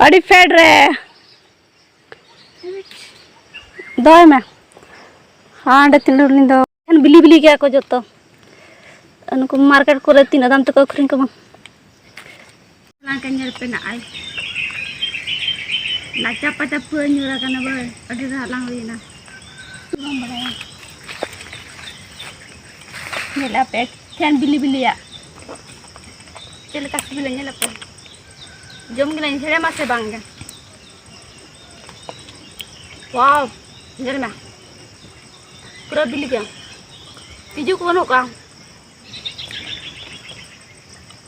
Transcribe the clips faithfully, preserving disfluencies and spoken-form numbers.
ᱟᱹᱰᱤ ᱯᱷᱮᱰ ᱨᱮ᱾ ᱫᱚᱦᱚᱭ ᱢᱮ᱾ ᱦᱟᱸᱰᱮ ᱛᱤᱸᱰᱩ ᱨᱤᱱᱤᱡ ᱫᱚ ᱮᱱᱠᱷᱟᱱ ᱵᱤᱞᱤ ᱵᱤᱞᱤ ᱜᱮᱭᱟ ᱠᱚ ᱡᱚᱛᱚ᱾ ᱱᱩᱠᱩ ᱢᱟᱨᱠᱮᱴ ᱠᱚᱨᱮ ᱛᱤᱱᱟᱹᱜ ᱫᱟᱢ ᱛᱮᱠᱚ ᱟᱹᱠᱷᱨᱤᱧ ᱠᱚ ᱵᱟᱝ᱾ ᱚᱱᱟ ᱠᱚ ᱧᱮᱞ ᱯᱮ ᱱᱟᱜᱼᱟᱭ᱾ ᱞᱟᱪᱟ ᱯᱟᱪᱟ ᱯᱩᱨᱟᱹ ᱧᱩᱨ ᱟᱠᱟᱱᱟ ᱵᱟᱹᱭ᱾ ᱟᱹᱰᱤ ᱨᱟᱦᱞᱟᱝ ᱦᱩᱭᱱᱟ᱾ ᱵᱟᱢ ᱵᱟᱲᱟᱭᱟ᱾ ᱧᱮᱞ ᱟᱯᱮ ᱮᱠᱷᱮᱱ ᱵᱤᱞᱤ ᱵᱤᱞᱤᱭᱟᱜ᱾ ᱪᱮᱫ ᱞᱮᱠᱟ ᱥᱤᱵᱤᱞᱟ ᱧᱮᱞ ᱟᱯᱮ᱾ ᱡᱚᱢ ᱜᱮᱞᱟᱧ ᱦᱮᱲᱮᱢᱟ ᱥᱮ ᱵᱟᱝ ᱜᱮ᱾ ᱣᱟᱣ, ᱧᱮᱞ ᱢᱮ᱾ ᱯᱩᱨᱟᱹ ᱵᱤᱞᱤ ᱜᱮ᱾ ᱛᱤᱡᱩ ᱠᱚ ᱵᱟᱹᱱᱩᱜ ᱠᱚᱣᱟ᱾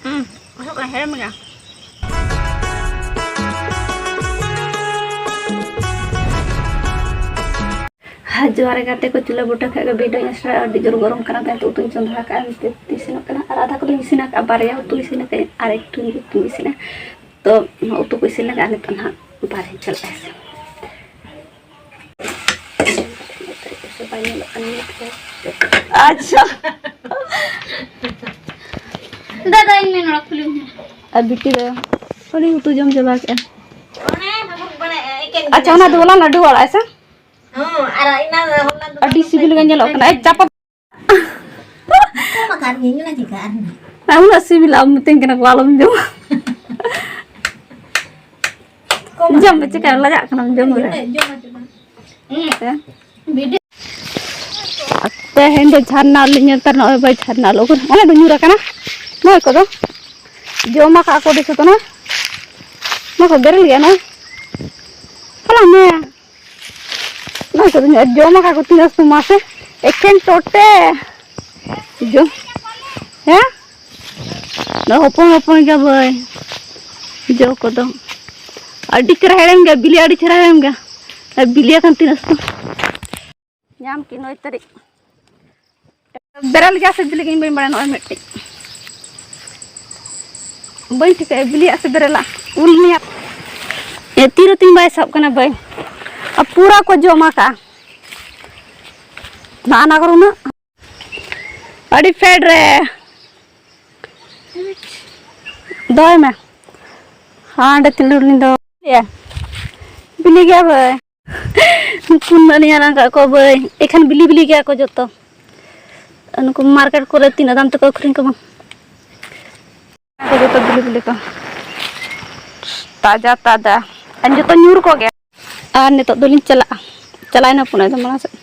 ᱦᱩᱸ, ᱟᱥᱚᱜ ᱠᱟᱱᱟ ᱦᱮᱲᱮᱢ ᱜᱮᱭᱟ᱾ ᱦᱟ, ᱡᱚᱦᱟᱨ ᱜᱮ ᱜᱟᱛᱮ ᱠᱚ, ᱪᱩᱞᱦᱟᱹ ᱵᱩᱴᱟᱹ ᱠᱷᱟᱡ ᱜᱮ video ᱧᱮᱞ ᱥᱮᱬᱟ᱾ ᱟᱹᱰᱤ ᱡᱳᱨ ᱜᱚᱨᱚᱢ ᱠᱟᱱᱟ, ᱛᱟᱭᱚᱢ ᱛᱮ ᱩᱛᱩᱧ ᱪᱚᱸᱫᱟ ᱟᱠᱟᱫᱼᱟ, ᱱᱤᱛᱚᱜ ᱤᱥᱤᱱᱚᱜ ᱠᱟᱱᱟ᱾ ᱟᱨ ᱟᱫᱷᱟ ᱠᱚᱫᱚᱧ ᱤᱥᱤᱱ ᱟᱠᱟᱫᱼᱟ, ᱵᱟᱨᱭᱟ ᱩᱛᱩ ᱤᱥᱤᱱ ᱟᱠᱟᱫᱼᱟ, ᱟᱨ ᱮᱠᱴᱩ ᱩᱛᱩ ᱤᱥᱤᱱᱟ᱾ ᱛᱚ ᱩᱛᱩ ᱠᱚ ᱤᱥᱤᱱ ᱞᱟᱹᱜᱤᱫ ᱟᱨ ᱱᱤᱛᱚᱜ ᱱᱟᱦᱟᱜ ᱵᱟᱨᱦᱮᱧ ᱪᱟᱞᱟᱜᱼᱟ ᱤᱥᱤᱱ᱾ ᱟᱪᱪᱷᱟ᱾ ᱫᱟᱫᱟ, ᱤᱧ ᱢᱮ ᱱᱚᱣᱟ ᱠᱷᱩᱞᱟᱹᱣ ᱢᱮ᱾ ᱟᱨ ᱵᱤᱴᱤ ᱫᱚ ᱩᱱᱤ ᱩᱛᱩ ᱡᱚᱢ ᱪᱟᱵᱟ ᱠᱮᱜᱼᱟ᱾ ᱚᱱᱮ ᱦᱟᱵᱩᱲ ᱵᱟᱲᱟᱭ, ᱮᱠᱮᱱ ᱟᱪᱪᱷᱟ, ᱚᱱᱟ ᱫᱚ ᱵᱚᱞᱟ ᱞᱟᱹᱰᱩ ᱟᱲᱟᱜ ᱥᱮ? ᱦᱚᱸ, ᱟᱨ ᱤᱱᱟᱹ ᱦᱚᱞᱟ ᱫᱚ ᱟᱹᱰᱤ ᱥᱤᱵᱤᱞ ᱜᱮ ᱧᱮᱞᱚᱜ ᱠᱟᱱᱟ᱾ ᱮ, ᱪᱟᱯᱟ᱾ ᱠᱚᱢ ᱟᱠᱟᱫ ᱜᱤᱭᱟᱹᱧ, ᱚᱱᱟ ᱪᱤᱠᱟᱹ ᱟᱨ ᱦᱚᱸ᱾ ᱟᱨ ᱩᱱᱟᱹᱜ ᱥᱤᱵᱤᱞᱟ, ᱟᱢ ᱢᱤᱛᱟᱹᱧ ᱠᱟᱱᱟ ᱠᱚ ᱟᱞᱚᱢ ᱡᱚᱢᱟ᱾ ᱠᱚᱢ ᱡᱚᱢ ᱟᱠᱟᱫ ᱢᱮ, ᱪᱤᱠᱟᱹ ᱜᱤᱭᱟᱹᱧ᱾ ᱞᱟᱡᱟᱜ ᱠᱟᱱᱟᱢ ᱡᱚᱢ ᱨᱮ? ᱩᱱᱟᱹᱜ ᱡᱚᱢ ᱦᱚᱪᱚ ᱵᱟᱝ᱾ ᱦᱮᱸ? ᱵᱷᱤᱰᱤᱭᱳ᱾ ᱛᱮᱦᱮᱧ ᱫᱚ ᱡᱷᱟᱨᱱᱟ ᱞᱮ ᱧᱮᱞ ᱛᱟᱨᱟ, ᱱᱚᱜᱼᱚᱭ ᱵᱟᱭ ᱡᱷᱟᱨᱱᱟ ᱞᱚᱜᱚᱱ᱾ ᱚᱱᱟ ᱫᱚ ᱧᱩᱨ ᱟᱠᱟᱱᱟ᱾ ᱱᱚᱜᱼᱚᱭ ᱠᱚᱫᱚ ᱡᱚᱢ ᱟᱠᱟᱫ ᱠᱚ ᱟᱹᱰᱤ ᱥᱚᱛᱚᱱᱟ᱾ ᱱᱚᱣᱟ ᱠᱚ ᱵᱮᱨᱮᱞ ᱜᱮᱭᱟ ᱱᱚᱜᱼᱚᱭ᱾ ᱦᱟᱞᱟᱝ ᱢᱮ᱾ ᱱᱚᱣᱟ ᱠᱚᱫᱚ ᱡᱚᱢ ᱟᱠᱟᱫ ᱠᱚ ᱛᱤᱱᱟᱹᱜ ᱥᱚᱢᱟᱥᱮ᱾ ᱮᱠᱮᱱ ᱴᱚᱴᱮ᱾ ᱡᱚᱢ᱾ ᱦᱮᱸ? ᱱᱚᱣᱟ ᱦᱚᱯᱚᱱ ᱦᱚᱯᱚᱱ ᱜᱮᱭᱟ ᱵᱟᱹᱭ᱾ ᱡᱚ ᱠᱚᱫᱚ᱾ ᱟᱹᱰᱤ ᱪᱮᱦᱨᱟ ᱦᱮᱲᱮᱢ ᱜᱮᱭᱟ, ᱵᱤᱞᱤ ᱟᱹᱰᱤ ᱪᱮᱦᱨᱟ ᱦᱮᱲᱮᱢ ᱜᱮᱭᱟ᱾ ᱟᱨ ᱵᱤᱞᱤ ᱟᱠᱟᱱ ᱛᱤᱱᱟᱹᱜ ᱥᱚ-, ᱧᱟᱢ ᱠᱮᱫ ᱱᱚᱭ ᱛᱟᱹᱨᱤᱠᱷ᱾ ᱵᱮᱨᱮᱞ ᱜᱮᱭᱟ ᱥᱮ ᱵᱤᱞᱤ ᱜᱮ ᱤᱧ ᱵᱟᱹᱧ ᱵᱟᱲᱟᱭᱟ, ᱱᱚᱜᱼᱚᱭ ᱢᱤᱫᱴᱤᱡ᱾ ᱵᱟᱹᱧ ᱴᱷᱤᱠᱟᱹᱭᱟ ᱵᱤᱞᱤᱭᱟᱜ ᱥᱮ ᱵᱮᱨᱮᱞᱟᱜ᱾ ᱩᱞ ᱢᱮᱭᱟ᱾ ᱮ, ᱛᱤ ᱨᱮ ᱛᱤᱧ ᱵᱟᱭ ᱥᱟᱵ ᱠᱟᱱᱟ ᱵᱟᱹᱭ᱾ ᱟᱨ ᱯᱩᱨᱟ ᱠᱚ ᱡᱚᱢ ᱟᱠᱟᱜᱼᱟ᱾ ᱱᱟᱜᱼᱟ ᱱᱟ ᱠᱚᱨᱮ ᱩᱱᱟᱹᱜ᱾ ᱟᱹᱰᱤ ᱯᱷᱮᱰ ᱨᱮ᱾ ᱫᱚᱦᱚᱭ ᱢᱮ᱾ ᱦᱟᱸᱰᱮ ᱛᱤᱸᱰᱩ ᱨᱤᱱᱤᱡ ᱫᱚ᱾ ᱭᱟ, ᱵᱤᱞᱤ ᱜᱮᱭᱟ ᱵᱷᱟᱹᱭ᱾ ᱱᱩᱠᱩ ᱱᱩᱱᱟᱹᱜ ᱞᱤᱧ ᱦᱟᱞᱟᱝ ᱠᱟᱜ ᱠᱚᱣᱟ ᱵᱷᱟᱹᱭ, ᱮᱠᱷᱟᱱ ᱵᱤᱞᱤ ᱵᱤᱞᱤ ᱜᱮᱭᱟ ᱠᱚ ᱡᱚᱛᱚ᱾ ᱟᱨ ᱱᱩᱠᱩ ᱢᱟᱨᱠᱮᱴ ᱠᱚᱨᱮ ᱛᱤᱱᱟᱹᱜ ᱫᱟᱢ ᱛᱮᱠᱚ ᱟᱹᱠᱷᱨᱤᱧ ᱠᱚ ᱵᱟᱝ᱾ ᱚᱱᱟ ᱠᱚ ᱡᱚᱛᱚ ᱵᱤᱞᱤ ᱵᱤᱞᱤ ᱠᱚ᱾ ᱛᱟᱡᱟ ᱛᱟᱡᱟ᱾ ᱟᱨ ᱡᱚᱛᱚ ᱧᱩᱨ ᱠᱚᱜᱮ᱾ ᱟᱨ ᱱᱤᱛᱚᱜ ᱫᱚᱞᱤᱧ ᱪᱟᱞᱟᱜᱼᱟ, ᱪᱟᱞᱟᱣᱮᱱᱟ ᱯᱩᱱᱟᱹᱭ ᱫᱚ ᱢᱟᱲᱟᱝ ᱥᱮᱫ᱾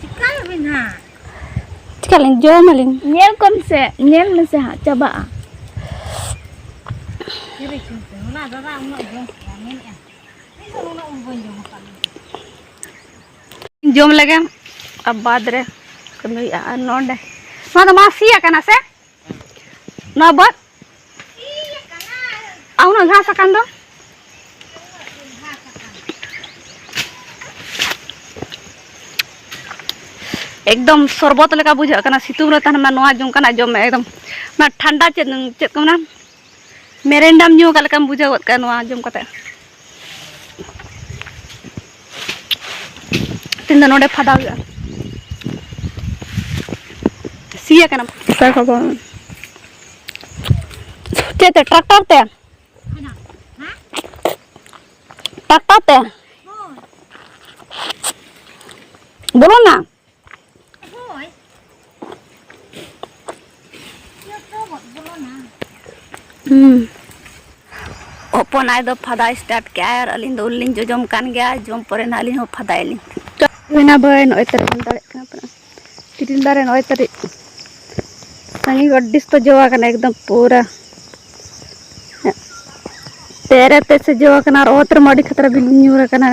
ᱪᱤᱠᱟᱹᱭᱟᱵᱤᱱ ᱦᱟᱸᱜ? ᱪᱤᱠᱟᱹᱞᱤᱧ ᱡᱚᱢᱟᱞᱤᱧ? ᱧᱮᱞ ᱠᱚᱢ ᱥᱮ, ᱧᱮᱞ ᱢᱮᱥᱮ ᱦᱟᱸᱜ, ᱪᱟᱵᱟᱜᱼᱟ᱾ ᱡᱚᱢ ᱞᱮᱜᱮ ᱟᱨ ᱵᱟᱫᱽ ᱨᱮ ᱠᱟᱹᱢᱤ ᱦᱩᱭᱩᱜᱼᱟ᱾ ᱟᱨ ᱱᱚᱰᱮ ᱱᱚᱣᱟ ᱫᱚ ᱢᱟ ᱥᱤᱭᱟ ᱠᱟᱱᱟ ᱥᱮ? ᱱᱚᱣᱟ ᱵᱟᱹᱫᱽ ᱟᱨ ᱩᱱᱟᱹᱜ ᱜᱷᱟᱥ ᱟᱠᱟᱱ ᱫᱚ᱾ ᱮᱠᱫᱚᱢ ᱥᱚᱨᱵᱚᱛ ᱞᱮᱠᱟ ᱵᱩᱡᱷᱟᱹᱜ ᱠᱟᱱᱟ᱾ ᱥᱤᱛᱩᱝ ᱨᱮ ᱛᱟᱦᱮᱱ ᱢᱟ ᱱᱚᱣᱟ ᱡᱚᱢ ᱠᱟᱱᱟ, ᱡᱚᱢ ᱢᱮ ᱮᱠᱫᱚᱢ᱾ ᱚᱱᱟ ᱴᱷᱟᱱᱰᱟ ᱪᱮᱫ, ᱪᱮᱫ ᱠᱚ ᱢᱮᱱᱟ, ᱢᱮᱨᱮᱱᱰᱟᱢ ᱧᱩ ᱟᱠᱟᱫ ᱞᱮᱠᱟᱢ ᱵᱩᱡᱷᱟᱹᱣ ᱜᱚᱫ ᱠᱟᱜᱼᱟ ᱱᱚᱣᱟ ᱡᱚᱢ ᱠᱟᱛᱮ᱾ ᱛᱮᱦᱮᱧ ᱫᱚ ᱱᱚᱰᱮ ᱯᱷᱟᱫᱟ ᱦᱩᱭᱩᱜᱼᱟ᱾ ᱥᱤᱭᱟ ᱠᱟᱱᱟ᱾ ᱪᱮᱫ ᱛᱮ? ᱴᱨᱟᱠᱴᱟᱨ ᱛᱮ? ᱴᱨᱟᱠᱴᱟᱨ ᱛᱮ? ᱵᱚᱞᱚᱱᱟ? ᱦᱩᱸ᱾ ᱦᱚᱯᱚᱱ ᱟᱭ ᱫᱚ ᱯᱷᱟᱫᱟ start ᱠᱮᱜᱼᱟᱭ ᱟᱨ ᱟᱹᱞᱤᱧ ᱫᱚ ᱩᱞ ᱞᱤᱧ ᱡᱚᱡᱚᱢ ᱠᱟᱱ ᱜᱮᱭᱟ᱾ ᱡᱚᱢ ᱯᱚᱨᱮ ᱱᱟᱦᱟᱜ ᱟᱹᱞᱤᱧ ᱦᱚᱸ ᱯᱷᱟᱫᱟᱭᱟᱞᱤᱧ᱾ ᱦᱩᱭᱱᱟ ᱵᱷᱟᱹᱭ, ᱱᱚᱜᱼᱚᱭ ᱛᱟᱹᱨᱤᱡ ᱧᱮᱞ ᱫᱟᱲᱮᱭᱟᱜ ᱠᱟᱱᱟ ᱯᱮ᱾ ᱛᱤᱨᱤᱞ ᱫᱟᱨᱮ ᱱᱚᱜᱼᱚᱭ ᱛᱟᱹᱨᱤᱡ᱾ ᱥᱟᱺᱜᱤᱧ ᱟᱹᱰᱤ ᱥᱚᱠᱛᱚ ᱡᱚ ᱟᱠᱟᱱᱟ ᱮᱠᱫᱚᱢ ᱯᱩᱨᱟᱹ᱾ ᱛᱮᱨᱮ ᱛᱮ ᱥᱮ ᱡᱚ ᱟᱠᱟᱱᱟ ᱟᱨ ᱚᱛ ᱨᱮᱢᱟ ᱟᱹᱰᱤ ᱠᱷᱟᱛᱨᱟ ᱵᱤᱞᱤ ᱧᱩᱨ ᱟᱠᱟᱱᱟ᱾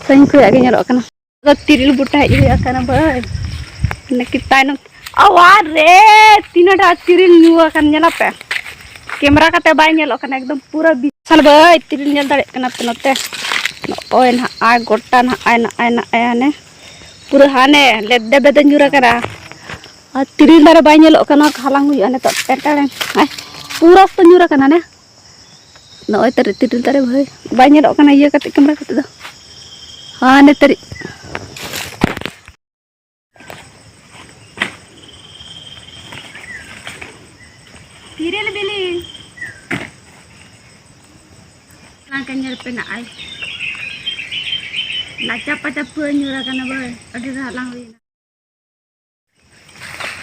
ᱥᱟᱺᱜᱤᱧ ᱠᱷᱚᱱᱟᱜ ᱜᱮ ᱧᱮᱞᱚᱜ ᱠᱟᱱᱟ᱾ ᱛᱤᱨᱤᱞ ᱵᱩᱴᱟᱹ ᱦᱮᱡ ᱦᱩᱭ ᱟᱠᱟᱱᱟ ᱵᱷᱟᱹᱭ᱾ ᱱᱟᱹᱠᱤ ᱛᱟᱭᱱᱚᱢ, ᱟᱣᱟᱨ ᱨᱮ, ᱛᱤᱱᱟᱹᱜ ᱰᱷᱮᱨ ᱛᱤᱨᱤᱞ ᱧᱩᱨ ᱟᱠᱟᱱ ᱧᱮᱞ ᱟᱯᱮ᱾ ᱠᱮᱢᱮᱨᱟ ᱠᱟᱛᱮ ᱵᱟᱭ ᱧᱮᱞᱚᱜ ᱠᱟᱱᱟ, ᱮᱠᱫᱚᱢ ᱯᱩᱨᱟᱹ ᱵᱤᱥᱟᱞ ᱵᱷᱟᱹᱭ᱾ ᱛᱤᱨᱤᱞ ᱧᱮᱞ ᱫᱟᱲᱮᱭᱟᱜ ᱠᱟᱱᱟ ᱯᱮ ᱱᱚᱛᱮ? ᱱᱚᱜᱼᱚᱭ ᱱᱟᱦᱟᱜ ᱟᱭ ᱜᱚᱴᱟ ᱱᱟᱦᱟᱜ ᱟᱭ, ᱱᱟᱜ ᱟᱭ, ᱱᱟᱜ ᱟᱭ, ᱦᱟᱱᱮ ᱯᱩᱨᱟᱹ ᱦᱟᱱᱮ ᱞᱮᱫᱮ ᱵᱮᱫᱮ ᱧᱩᱨ ᱟᱠᱟᱱᱟ᱾ ᱟᱨ ᱛᱤᱨᱤᱞ ᱫᱟᱨᱮ ᱵᱟᱭ ᱧᱮᱞᱚᱜ ᱠᱟᱱᱟ, ᱦᱟᱞᱟᱝ ᱦᱩᱭᱩᱜᱼᱟ ᱱᱤᱛᱚᱜ᱾ ᱴᱮᱱᱴᱟᱲᱮᱱ᱾ ᱟᱭ, ᱯᱩᱨᱟᱹ ᱥᱚᱠᱛᱚ ᱧᱩᱨ ᱟᱠᱟᱱᱟ ᱱᱮ᱾ ᱱᱚᱜᱼᱚᱭ ᱛᱟᱹᱨᱤᱡ ᱛᱤᱨᱤᱞ ᱫᱟᱨᱮ ᱵᱷᱟᱹᱭ, ᱵᱟᱭ ᱧᱮᱞᱚᱜ ᱠᱟᱱᱟ ᱤᱭᱟᱹ ᱠᱟᱛᱮ ᱠᱮᱢᱮᱨᱟ ᱠᱟᱛᱮ ᱫᱚ᱾ ᱦᱟᱱᱮ ᱛᱟᱹᱨᱤᱡ᱾ ᱛᱤᱨᱤᱞ ᱵᱤᱞᱤ᱾ ᱠᱟᱱ ᱧᱮᱞ ᱯᱮ ᱱᱟᱜᱼᱟᱭ᱾ ᱞᱟᱪᱟ ᱯᱟᱪᱟ ᱯᱩᱨᱟᱹ ᱧᱩᱨ ᱟᱠᱟᱱᱟ ᱵᱟᱹᱭ, ᱟᱹᱰᱤ ᱨᱟᱦᱞᱟ ᱦᱩᱭᱱᱟ᱾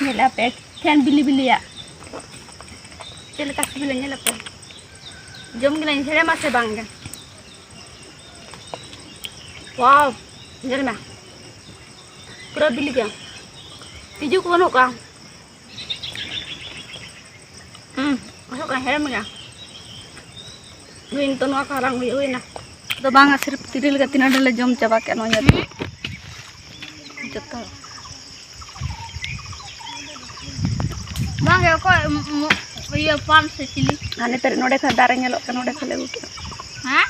ᱧᱮᱞ ᱟᱯᱮ, ᱴᱷᱮᱱ ᱵᱤᱞᱤ ᱵᱤᱞᱤᱭᱟᱜ᱾ ᱪᱮᱫ ᱞᱮᱠᱟ ᱥᱤᱵᱤᱞᱟ ᱧᱮᱞ ᱟᱯᱮ᱾ ᱡᱚᱢ ᱜᱮᱞᱟᱧ ᱦᱮᱲᱮᱢᱟ ᱥᱮ ᱵᱟᱝ ᱜᱮ᱾ ᱣᱟᱣ, ᱧᱮᱞ ᱢᱮ᱾ ᱯᱩᱨᱟᱹ ᱵᱤᱞᱤ ᱜᱮᱭᱟ᱾ ᱛᱤᱡᱩ ᱠᱚ ᱵᱟᱹᱱᱩᱜ ᱠᱚᱣᱟ᱾ ᱦᱩᱸ, ᱟᱥᱚᱜ ᱠᱟᱱᱟ ᱦᱮᱲᱮᱢ ᱜᱮᱭᱟ᱾ ᱱᱩᱭ ᱱᱤᱛᱚᱜ ᱱᱚᱣᱟ ᱠᱚ ᱦᱟᱞᱟᱝ ᱦᱩᱭᱩᱜ ᱦᱩᱭᱱᱟ᱾ ᱫᱚ ᱵᱟᱝᱟ, ᱥᱤᱨᱯ ᱛᱤᱨᱤᱞ ᱜᱮ ᱛᱤᱱᱟᱹᱜ ᱰᱷᱮᱨ ᱞᱮ ᱡᱚᱢ ᱪᱟᱵᱟ ᱠᱮᱫ ᱱᱚᱣᱟ ᱧᱮᱞ᱾ ᱡᱚᱛᱚ᱾ ᱵᱟᱝ ᱜᱮ, ᱚᱠᱚᱭ ᱢ-, ᱢ-, ᱤᱭᱟᱹ ᱯᱟᱱ ᱥᱮ ᱪᱤᱞᱤ? ᱦᱟᱱᱮ ᱛᱟᱹᱨᱤ ᱱᱚᱰᱮ ᱠᱷᱚᱱ ᱫᱟᱨᱮ ᱧᱮᱞᱚᱜ ᱠᱟᱱᱟ, ᱱᱚᱰᱮ ᱠᱷᱚᱱ ᱞᱮ ᱟᱹᱜᱩ ᱠᱮᱫᱟ᱾ ᱦᱮᱸ?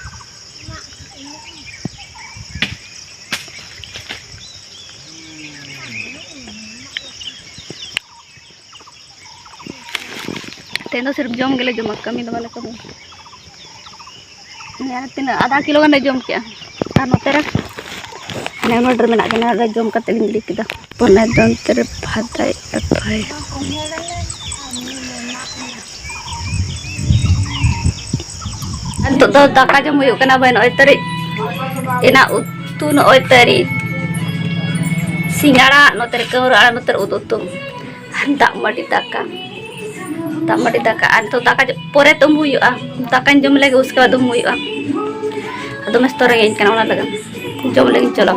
ᱛᱮᱦᱮᱧ ᱫᱚ ᱥᱤᱨᱯ ᱡᱚᱢ ᱜᱮᱞᱮ ᱡᱚᱢᱟ, ᱠᱟᱹᱢᱤ ᱫᱚ ᱵᱟᱞᱮ ᱠᱟᱹᱢᱤᱭᱟ᱾ ᱱᱤᱭᱟᱹ ᱛᱤᱱᱟᱹᱜ ᱟᱫᱷᱟ ᱠᱤᱞᱳ ᱜᱟᱱᱞᱮ ᱡᱚᱢ ᱠᱮᱜᱼᱟ᱾ ᱟᱨ ᱱᱚᱛᱮ ᱨᱮ ᱦᱟᱱᱮ ᱱᱚᱰᱮ ᱨᱮ ᱢᱮᱱᱟᱜ ᱠᱤᱱᱟ, ᱟᱫᱚ ᱡᱚᱢ ᱠᱟᱛᱮ ᱞᱤᱧ ᱜᱤᱰᱤ ᱠᱮᱫᱟ᱾ ᱯᱚᱱᱮ ᱫᱚ ᱚᱱᱛᱮ ᱨᱮ ᱯᱷᱟᱫᱟᱭ ᱟᱯᱷᱟᱭ᱾ ᱱᱤᱛᱚᱜ ᱫᱚ ᱫᱟᱠᱟ ᱡᱚᱢ ᱦᱩᱭᱩᱜ ᱠᱟᱱᱟ ᱵᱷᱟᱭ, ᱱᱚᱜᱼᱚᱭ ᱛᱟᱹᱨᱤᱡ ᱮᱱᱟ ᱩᱛᱩ, ᱱᱚᱜᱼᱚᱭ ᱛᱟᱹᱨᱤᱡ ᱥᱤᱸᱜᱟᱲᱟ, ᱱᱚᱛᱮ ᱨᱮ ᱠᱟᱹᱣᱨᱟᱹ ᱟᱲᱟᱜ, ᱱᱚᱛᱮ ᱨᱮ ᱩᱫ ᱩᱛᱩ, ᱫᱟᱜ ᱢᱟᱹᱰᱤ ᱫᱟᱠᱟ, ᱫᱟᱜ ᱢᱟᱹᱰᱤ ᱫᱟᱠᱟ᱾ ᱟᱨ ᱱᱤᱛᱚᱜ ᱫᱟᱠᱟ ᱡᱚ-, ᱯᱚᱨᱮ ᱛᱮ ᱩᱢ ᱦᱩᱭᱩᱜᱼᱟ, ᱫᱟᱠᱟᱧ ᱡᱚᱢ ᱞᱮᱜᱮ ᱩᱥᱠᱮ ᱵᱟᱫ ᱩᱢ ᱦᱩᱭᱩᱜᱼᱟ᱾ ᱟᱫᱚ ᱢᱮᱥᱛᱚ ᱨᱮᱸᱜᱮᱡ ᱠᱟᱱᱟ, ᱚᱱᱟ ᱞᱟᱹᱜᱤᱫ ᱡᱚᱢ ᱞᱟᱹᱜᱤᱫ ᱪᱚᱞᱚ᱾